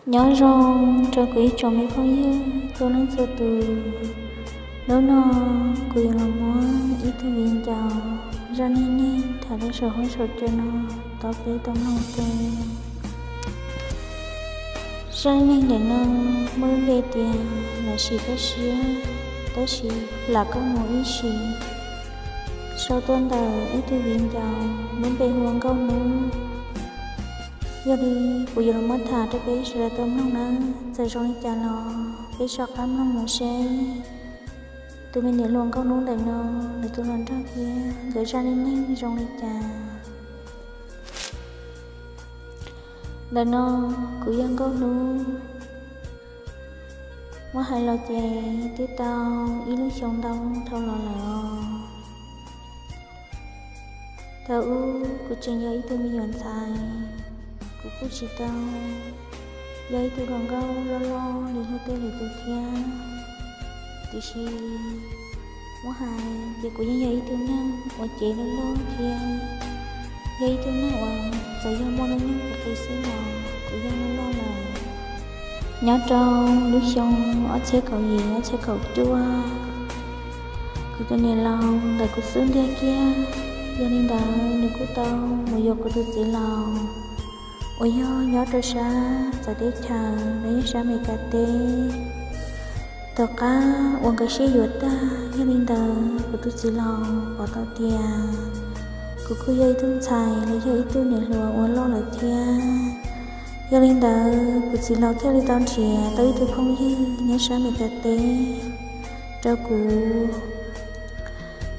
Nyob zoo rau kuv ib tsoom me phooj ywg txhua leej txhua tus. Hnub no kuv yuav los muab ib tug viv ncaus zaj neej neeg tham rau saum huab saum cua no rau peb tau mloog ua ke. Zaj neej neeg ntawm no muaj lub npe tias Lawv Sim Toj Siab, tab sis lam koj mus ib sim. Sau tuaj ntawm ib tug viv ncaus lub npe hu ua Nkauj Hnub. Yog li kuv yuav los muab tham rau peb sawv daws tau mloog nawb. Txawm zoo li cas los peb soj qab mloog mus seb tus me niam hluas Nkauj Hnub ntawm no nws tus hluas nraug thiab nkawd zaj neej neeg zoo li cas. Ntawm no kuv yog Nkauj Hnub. Muab hais los ces twb tau ib lub xyoo ntau dhau los lawm os. Thaum ub kuv tseem yog ib tug me nyuam ntxhais, kuv kuj tsis tau yog ib tug hluas nkauj loj loj li luag tej lwm tus thiab. Tiam sis muab hais ces kuv yeej yog ib tug neeg uas cev loj loj thiab yog ib tug neeg uas txawm yog muaj lub neej puv qis xwb los kuv yeej loj loj lawm. Nyob rau lub xyoo ob txhiab kaum yim ob txhiab kaum cuaj, kuv tus niam laus ntawm kuv xub ntiag kiag, yog li ntawd nws kuj tau mus yuav kuv tus txiv laus uas yog nyob rau sab txawv teb chaws los yog sab Amelikas teb. Tom qab uas nkawd sib yuav tag, yog li ntawd kuv tus txiv laus pom tau tias kuv kuj yog ib tug ntxhais los yog ib tug niam hluas uas loj lawm thiab. Yog li ntawd kuv txiv laus thiaj li tau nrhiav tau ib tug phooj ywg nyob sab Amelikas teb rau kuv.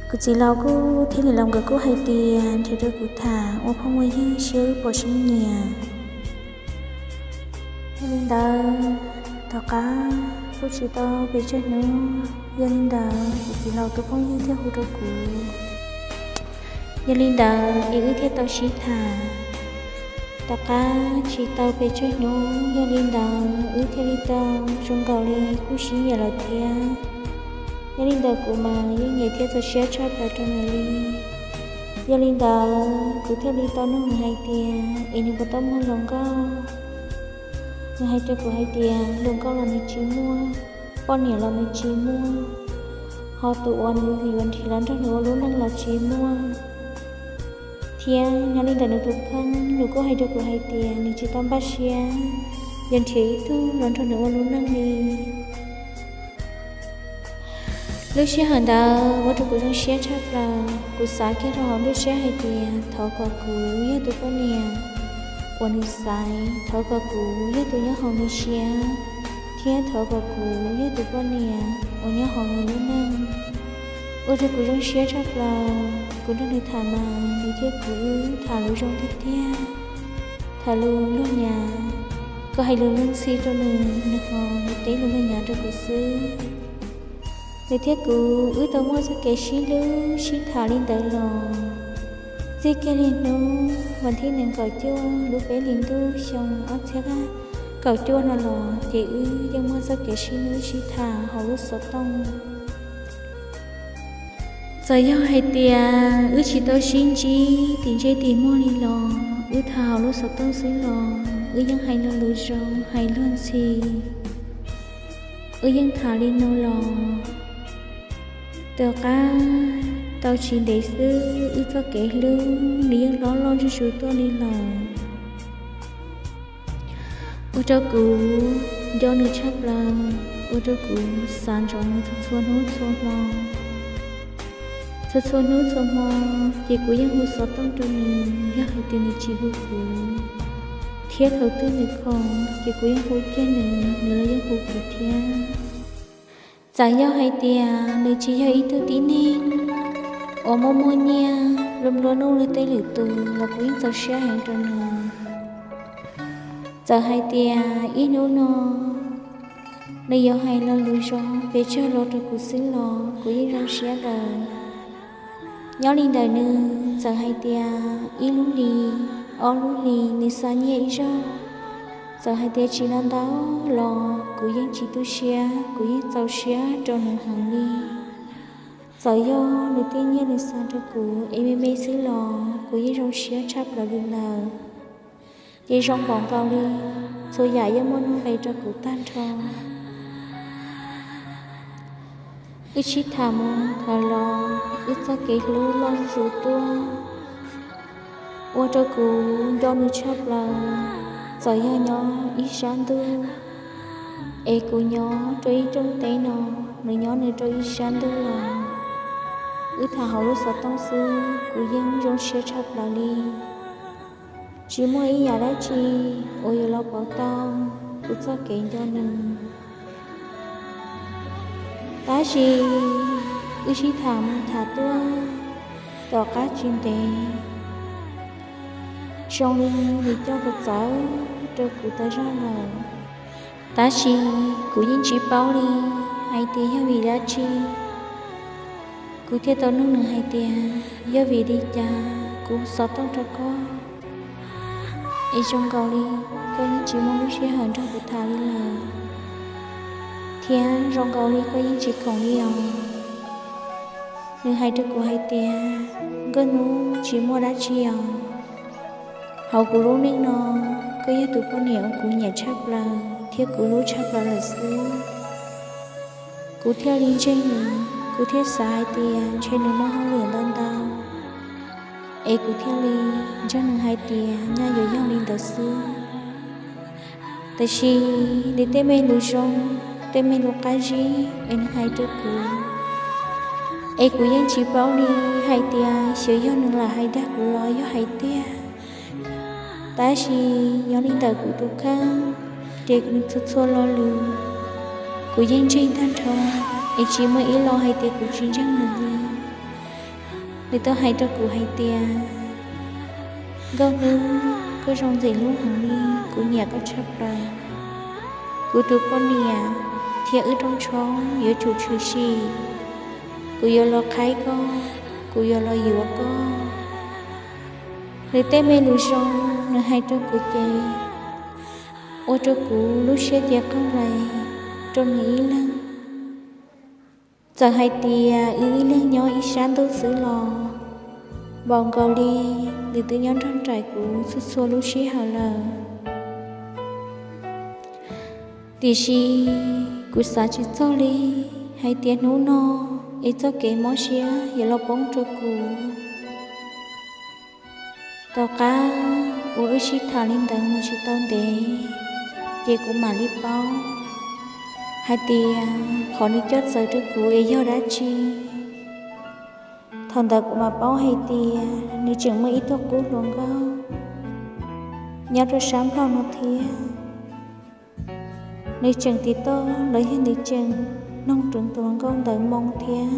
Kuv txiv laus kuj thiab niam laus nkawd kuj hais tias nrhiav rau kuv tham ua phooj ua ywg seb wb puas sib nyiam. Yog li ntawd, tom qab kuj tsis tau pes tsawg hnub, yog li ntawd kuv txiv laus tus phooj ywg thiaj hu rau kuv. Yog li ntawd es wb thiaj tau sib tham. Tom qab tsis tau pes tsawg hnub, yog li ntawd wb thiaj li tau zoo nkaus li kuj sib nyiam lawm thiab. Yog li ntawd kuv mas yeej nyiam thiab txaus siab tshaj plaws rau nws li. Yog li ntawd kuv thiaj li tau nug nws hais tias es nws puas tau muaj hluas nkauj. Nws hais rau kuv hais tias hluas nkauj los nws tsis muaj, poj niam los nws tsis muaj, ho tus uas nws yuav nrhiav los nrog nws ua lub neej los tsis muaj. Thiab nyob li ntawm nws tus kheej nws kuj hais rau kuv hais tias nws tsis tau npaj siab yuav nrhiav ib tug los nrog nws ua lub neej li. Lub sij hawm ntawd ua rau kuv zoo siab tshaj plaws, kuv xav kiag rau hauv ntuj siab hais tias thov kom kuv yog tus poj niam uas nws xaiv, thov kom kuv yog tus nyob hauv nws siab, thiab thov kom kuv yog tus poj niam uas nyob hauv nws lub neej. Ua rau kuv zoo siab tshaj plaws, kuv nrog nws tham mas nws thiab kuv wb tham lus zoo tiag tiag, tham lus luag nyav. Kuv hais lus luag ntxhi rau nws, nws ho nws teb lus luag nyav rau kuv xwb. Nws thiab kuv wb tau muaj txoj kev sib hlub sib tham li ntawd los txij kiag li hnub vas thib nees nkaum cuaj lub peb hlis ntuj xyoo ob txhiab kaum cuaj no los ces wb yeej muaj txoj kev sib hlub sib tham hauv lub xov tooj. Txawm yog hais tias wb tsis tau sib ntsib tim ntsej tim muag li los wb tham hauv lub xov tooj xwb los wb yeej hais lo lus zoo hais luag ntxhi. Wb yeej tham li no los tom qab tau tsis ntev xwb wb txoj kev hlub nws yeej hlob loj zuj zus tuaj li lawm. Ua rau kuv nco nws tshaj plaws, ua rau kuv xav ntsoov nws txhua txhua hnub txhua hmo. Txhua txhua hnub txhua hmo ces kuv yeej hu xov tooj rau nws yog hais tias nws tsis hu kuv, thiab thaum twg nws khoom ces kuv yeej hu kiag nws, nws los yeej hu kuv thiab. Txawm yog hais tias nws tsis yog ib tug tib neeg uas muaj muaj nyiaj nplua nplua nuj li tej lwm tus los kuv yeej txaus siab heev rau nws. Txawm hais tias ib hnub no nws yuav hais lo lus zoo pes tsawg los rau kuv xwb los kuv yeej zoo siab lawm. Nyob li ntawm nws, txawm hais tias ib lub hlis, ob lub hlis nws xa nyiaj ib zaug, txawm hais tias tsis ntau ntau los kuv yeej tsis tu siab, kuv yeej txaus siab rau nws heev li. Txawm yog nws tej nyiaj nws xa rau kuv es me me xwb los kuv yeej zoo siab tshaj plaws li lawm. Ces zoo npaum nkaus li Txhua yam yeej muaj nuj nqis rau kuv tag nrho. Wb sib tham mus tham los, wb txoj kev hlub loj zuj zus tuaj, ua rau kuv nco nws tshaj plaws. Txawm yog nyob ib sab ntuj, es kuv nyob rau ib rooj teb no, nws nyob nws rau ib sab ntuj los, wb tham hauv lub xov tooj xwb kuv yeej zoo siab tshaj plaws li. Tsis muaj ib yam dab tsi uas yuav los pauv tau kuv txoj kev nco nws. Tab sis wb sib tham mus tham tuaj, tom qab tsis ntev, zoo li nws coj kom txawv rau kuv tas zog lawm. Tab sis kuv yeej tsis paub li hais tias yog vim dab tsi. Kuv thiaj tau nug nws hais tias, yog vim li cas kuv xov tooj rau koj, es zoo nkaus li koj yeej tsis muaj lub sij hawm nrog kuv tham li lawm, thiab zoo nkaus li koj yeej tsis khoom li os? Nws hais rau kuv hais tias, Nkauj Hnub, tsis muaj dab tsi os. Hauv kuv lub neej no, koj yog tus poj niam uas kuv nyiam tshaj plaws thiab kuv hlub tshaj plaws lawm xwb. Kuv thiaj li ntseeg nws, kuv thiaj xav hais tias ntshe nws muaj hauj lwm ntau ntau, es kuv thiaj li nrog nws hais tias nyaj yuav yog li ntawd xwb. Tab sis nws tej me lus zoo, tej me lus qab zib es nws hais rau kuv, es kuv yeej tsis paub li hais tias xyov yog nws lam hais dag kuv los yog hais tiag. Tab sis nyob li ntawm kuv tus kheej, ces nws txhua txhua lo lus kuv yeej ntseeg tag nrho, es tsis muaj ib lo hais tias kuv tsis ntseeg nws li. Nws tau hais rau kuv hais tias, Nkauj Hnub, koj zoo ntxim hlub heev li, kuv nyiam koj tshaj plaws. Kuv tus poj niam thiab wb rooj tshoob yuav tsum tshwm sim, kuv yuav los qhaib koj, kuv yuav los yuav koj. Nws tej me lus zoo nws hais rau kuv ces ua rau kuv lub siab cia qeej nplaim rau nws ib leeg. Txawm hais tias wb ib leeg nyob ib sab ntuj xwb los, npaum nkaus li nws twb nyob nrog nraim kuv txhua txhua lub sij hawm lawm. Tiam sis kuv xav tsis txog li hais tias hnub no es txoj kev mob siab yuav los poob rau kuv. Tom qab uas wb sib tham li ntawd mus tsis tau ntev, ces kuv mam li paub hais tias qhov nws coj txawv rau kuv es yog dab tsi. Thaum ntawd kuv mam paub hais tias nws tseem muaj ib tug qub hluas nkauj nyob rau sab Nplog no thiab. Nws tseem tiv toj los yog nws tseem noog rau tus hluas nkauj ntawd moo thiab.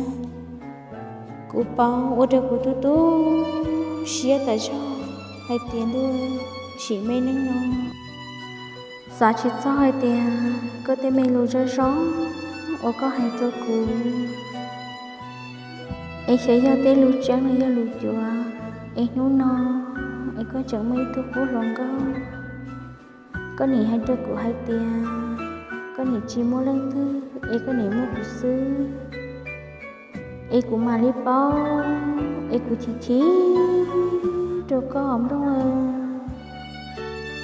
Kuv paub ua rau kuv tu tu siab tas zog hais tias ntuj, sim me neej no xav tsis txog hais tias koj tej me lus zoo zoo uas koj hais rau kuv, es xyov yog tej lus tseeb los yog lus cuav, es hnub no es koj tseem muaj ib tug qub hluas nkauj. Koj nim hais rau kuv hais tias koj nim tsis muaj leej twg es koj nim muaj kuv xwb. Es kuv mam li paub, es kuv chim chim rau koj os Nplooj.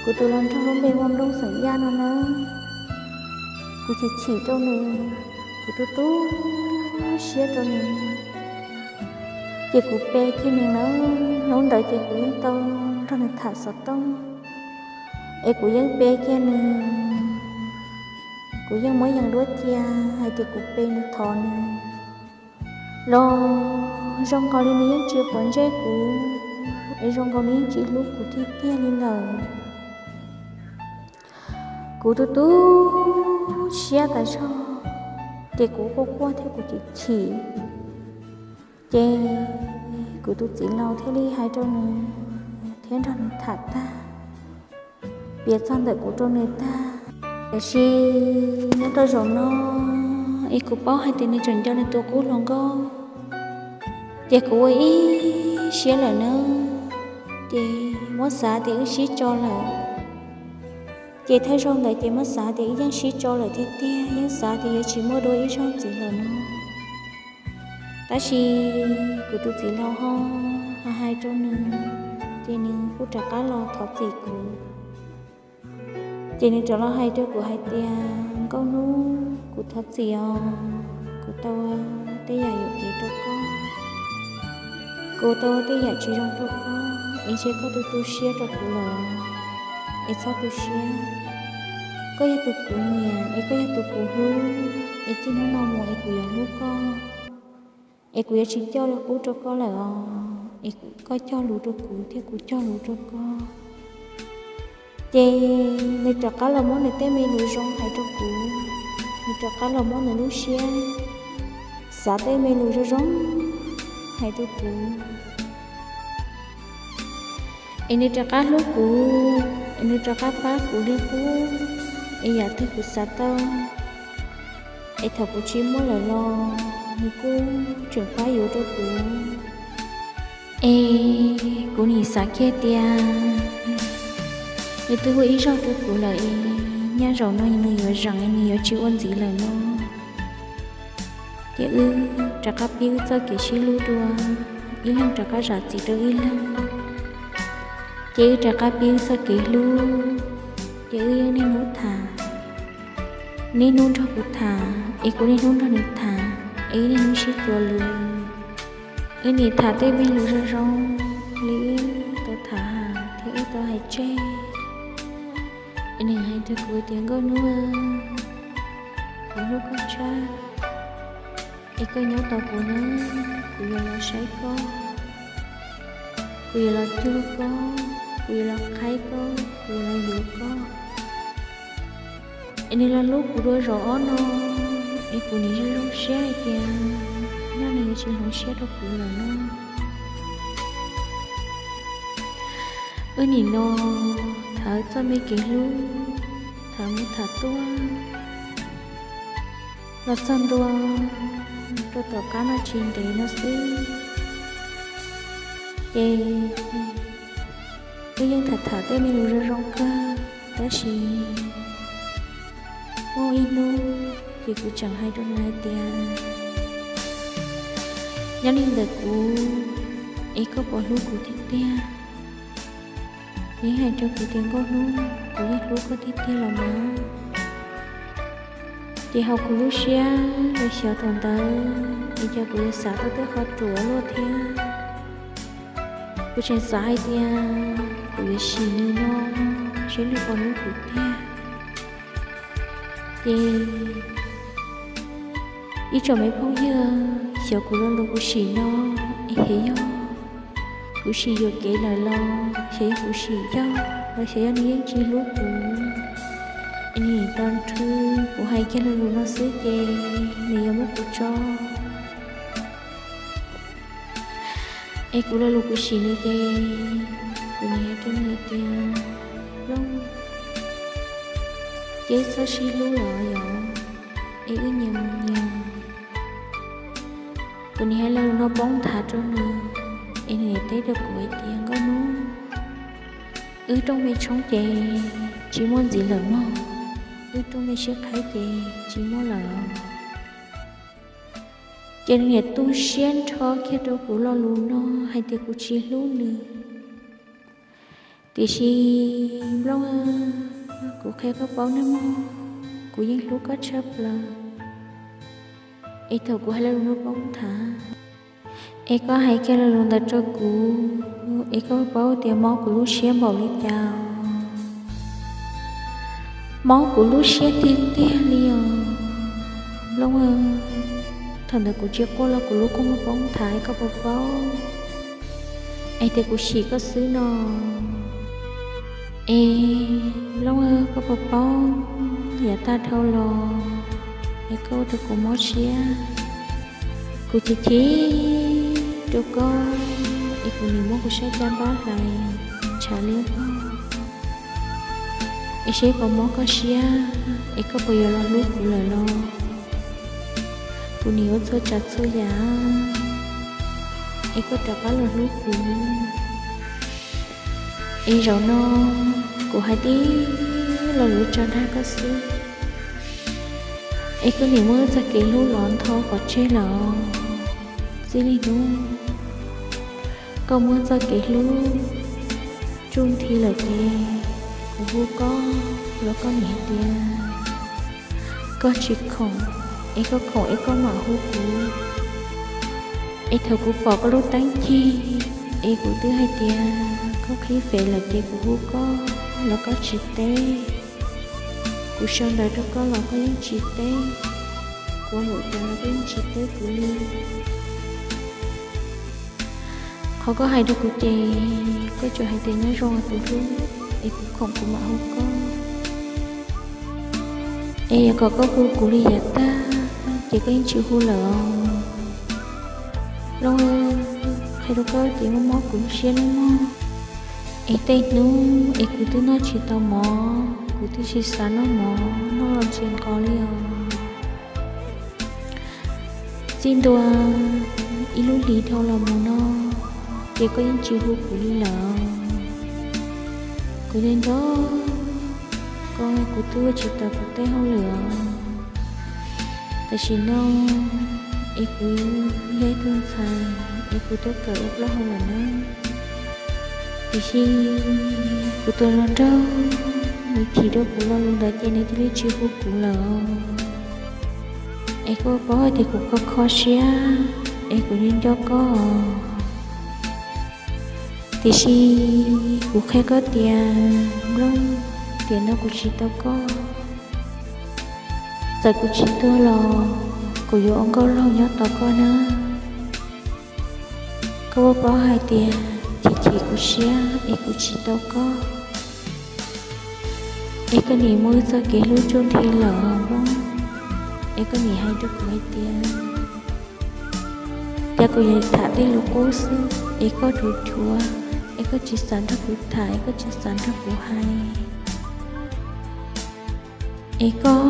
Kuv tus hluas nraug lub npe hu ua Nplooj xeem Yaj no nawb. Kuv chim chim rau nws, kuv tu tu siab rau nws, ces kuv pe kiag nws nawb. Hnub ntawd ces kuv yeej tau nrog nws tham xov tooj, es kuv yeej pe kiag nws. Kuv yeej muab yees duab cia hais tias kuv pe nws thov nws los, zoo nkaus li nws yeej tsis quav ntsej kuv, es zoo nkaus nws yeej tsis hlub kuv tiag tiag li lawm. Kuv tu tu siab tas zog, ces kuv quaj quaj thiab kuv chim chim. Ces kuv tus txiv laus thiaj li hais rau nws thiab nrog nws tham tag, piav txog ntawm kuv rau nws tag. Tiam sis nyob rau zaum no, es kuv paub hais tias nws tseem nco nws tus qub hluas nkauj, ces kuv ua ib siab lawm na, ces muab xav tias wb sib tso lawm. Ces thawj zaug ntawd ces muab xav tias wb yeej sib tso lawm tiag tiag, yeej xav tias yuav tsis muaj dua ib zaug ntxiv lawm no. Tab sis kuv tus txiv laus ho hais rau nws, ces nws kuj rov qab los thov txim kuv. Ces nws rov los hais rau kuv hais tias, Nkauj Hnub, kuv thov txim os, kuv tau ua tej yam yuam kev rau koj, kuv tau ua tej yam tsis zoo rau koj, es ntshe koj tu tu siab rau kuv lawm, es txhob tu siab. Koj yog tus kuv nyiam, es koj yog tus kuv hlub, es txij hnub no mus es kuv yuav hlub koj, es kuv yuav tsis coj li qub rau koj lawm os, es koj cog lus rau kuv thiab kuv cog lus rau koj. Ces nws rov qab los muab nws tej me lus zoo hais rau kuv, nws rov qab los muab nws lub siab xav tej me lus zoo zoo hais rau kuv. Es nws rov qab hlub kuv, es nws rov qab pab kuv li qub, es yam twg kuv xav tau, es thaum kuv tsis muaj lawm los nws kuj tseem pab yuav rau kuv. Es kuv nim xav kiag tias nws twb ua ib zaug rau kuv lawm es nyaj zaum no nws yuav zeem, nws yuav tsis ua ntxiv lawm no. Ces wb rov qab pib wb txoj kev sib hlub dua, ib leeg rov qab zam txim rau ib leeg. Ces wb rov qab pib wb txoj kev hlub, ces wb yeej niaj hnub tham, niaj hnub nrog kuv tham, es kuv niaj hnub nrog nws tham, es wb niaj hnub sib txuas lus. Wb nim tham tej me lus zoo zoo li wb tau tham thiab wb tau hais tseg. Es nws hais rau kuv tias, Nkauj Hnub, kuv hlub koj tshaj, es koj nyob tos kuv na, kuv yuav los saib koj, kuv yuav los cuag koj, kuv yuav los qhaib koj, kuv yuav los yuav koj. Es nws los hlub kuv dua zaum ob no, es kuv nim zoo zoo siab hais tias nyob nws yuav tsis hloov siab rau kuv lawm no. Wb nim no tham txoj me kev hlub, tham mus tham tuaj los txog ntua rau tom qab no tsis ntev no xwb, ces wb yeej tham tham tej me lus zoo zoo kawg, tab sis muaj ib hnub ces kuv tseem hais rau nws hais tias, Nyob li ntawm kuv, es koj puas hlub kuv tiag tiag? Nws hais rau kuv tias, Nkauj Hnub, kuv yeej hlub koj tiag tiag los mas. Ces hauv kuv lub siab los xyov thaum ntawd es cas kuv yuav xav tau tej qhov ruam luaj thiab. Kuv tseem xav hais tias kuv yuav sim nws no, saib nws puas hlub kuv tiag. Ces ib tsoom me phooj ywg, xyov kuv lo lus kuv sim no es xyov yog kuv sim yuam kev lawm los xyov yog kuv sim yog los xyov yog nws yeej tsis hlub kuv. Es nim tau nrhw kuv hais kiag lo lus no xwb ces nws yuav muab kuv tso. Es kuv lo lus kuv sim nws ces kuv nim hais rau nws hais tias, Looj, ces txhob sib hlub lawm yom, es wb nyias mus nyias. Kuv nim hais lo lus no poob nthav rau nws, es nws teb rau kuv hais tias, Nkauj Hnub, wb rooj me tshoob ces tsis muaj ntxiv lawm mog, wb rooj me siab qhaib ces tsis muaj lawm. Ces nws nim tu siab nrho kiag rau kuv lo lus no hais tias kuv tsis hlub nws. Tiam sis Nplooj, kuv qhia koj paub nawb mog, kuv yeej hlub koj tshaj plaws. Es thaum kuv hais lo lus no poob nthav, es koj hais kiag lo lus ntawd rau kuv, es koj paub tias mob kuv lub siab npaum li cas. Mob kuv lub siab tiag tiag li os Nplooj. Thaum ntawd kuv tsis quaj los kuv lub kua muag poob nthav, koj puas paub? Es tias kuv sim koj xwb no. Es Nplooj, koj puas paub, yav tag dhau los es koj ua rau kuv mob siab. Kuv chim chim rau koj, es kuv nim muab kuv sab caj npab hlais ntshav liab vog, es seb puas mob koj siab, es koj puas yuav los hlub kuv lawm los. Kuv nim ua txhua tsav txhua yam, es koj rov qab los hlub kuv. Es zaum no kuv hais tib lo lus tso dag koj xwb, es koj nim muab txoj kev hlub los ntho pov tseg lawm. Txij li hnub koj muab txoj kev hlub tsuj nthi lawm ces kuv hu koj Los koj nim hais tias koj tsis khoom, es koj khoom es koj mam hu kuv. Es thaum kuv pom koj lub teeb cig, es kuv twb hais tias koj qhib fem lawm ces kuv hu koj los koj tsis teb. Kuv sau ntawv rau koj los koj yeej tsis teb. Kuv mus cas los koj yeej tsis teb kuv li. Qhov koj hais rau kuv ces koj tsuas hais tias nyob zoo tus hlub, es kuv khoom kuv mam hu koj. Es yog kom koj hu kuv li yav tag ces koj yeej tsis hu lawm os. Looj, qhia rau koj ces mob mob kuv lub siab nawb mog. Es tej hnub es kuv twb noj tsis tau mov, kuv twb tsis xav noj mov, noj los tsis nqos li os. Txij ntua ib lub hlis dhau los mus no ces koj yeej tsis hu kuv li lawm. Kuv nco nco koj, kuv twb ua tsis tau kuv tej hauj lwm os. Tam sim no es kuv yog ib tug ntxhais es kuv twb kawm ua plaub hau lawm na. Tiam sis kuv tus hluas nraug nws chim rau kuv lo lus ntawd ces nws cia li tsis hu kuv lawm. Es koj paub hais tias kuv kho kho siab, es kuv nco nco koj. Tiam sis kuv qhia koj tias, Nplooj, tiam no kuv tsis tau koj. Txawm kuv tsis tuag los kuv yuav ua nkauj laug nyob tos koj na. Koj puas paub hais tias chim chim kuv siab es kuv tsis tau koj, es koj nim muaj wb txoj kev hlub tsuj nthi lawm Nplooj. Es koj nim hais rau kuv hais tias, cas kuv yuav tham tej lus qub xwb es koj dhuav dhuav, es koj tsis xav nrog kuv tham, es koj tsis xav nrog kuv hais. Es koj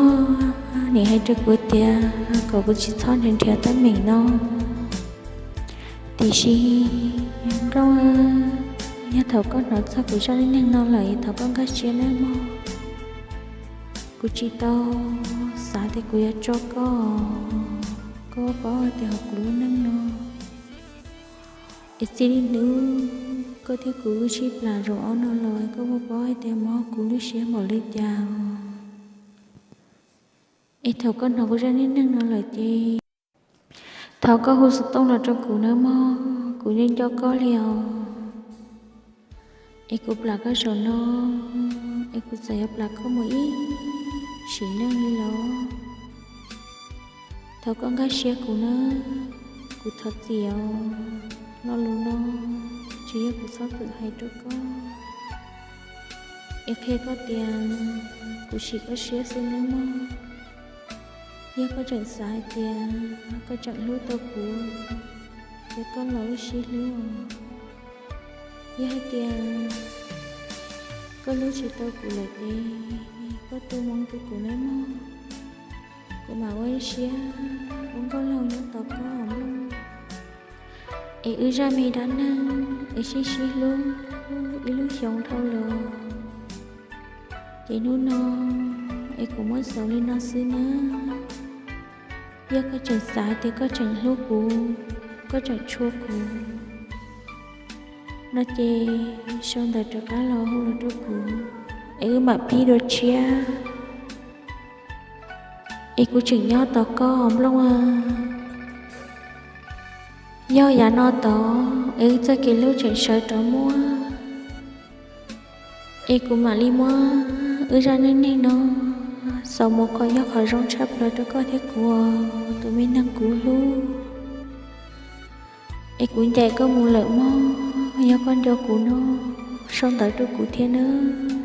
nim hais rau kuv tias kom kuv tsis txhob nrhiav nrhiav teeb meem no. Tiam sis Nplooj, yog thaum koj hnov txog kuv zaj neej neeg no lawm es thov koj nkag siab nawb mog. Kuv tsis tau xav tias kuv yuav tso koj, koj paub hais tias hauv kuv lub neej no es txij li hnub koj thiab kuv wb sib plam zaum ob no los koj puas paub hais tias mob kuv lub siab npaum li cas os. Es thaum koj hnov kuv zaj neej neeg no lawm ces thov koj hu xov tooj los rau kuv nawb mog, kuv nco nco koj li os. Es kuv plam koj zaum no, es kuv txawm yuav plam koj mus ib sim neej li los thov koj nkag siab kuv nawb, kuv thov txim os. Lo lus no tsuas yog kuv txhob txwm hais rau koj, es qhia koj tias kuv sim koj siab xwb nawb mog. Yog koj tseem xav hais tias koj tseem hlub tau kuv, ces koj los wb sib hlub os. Yog hais tias koj hlub tsis tau kuv lawm ces koj tu moo rau kuv nawb mog, kuv mam ua ib siab ua nkauj laug nyob tos koj os Nplooj. Es wb zaj me dab neeg es sib sib hlub ib lub xyoos dhau los, ces hnub no es kuv muab xaus li no xwb nawb. Yog koj tseem xav tias koj tseem hlub kuv, koj tseem tshua kuv no ces sau ntawv rov qab los hu los rau kuv, es wb mam pib dua tshiab. Es kuv tseem nyob tos koj Nplooj a. Yog yav no tod es wb txoj kev hlub tseem sawv rov muaj, es kuv mam li muab wb zaj neej neeg no xaus mus kom yog qhov zoo tshaj plaws rau koj thiab kuv, tus me neeg kuv hlub. Es kuv ncaim koj mus lawm mog, yog koj nco kuv no, sau ntawv rau kuv thiab nawb.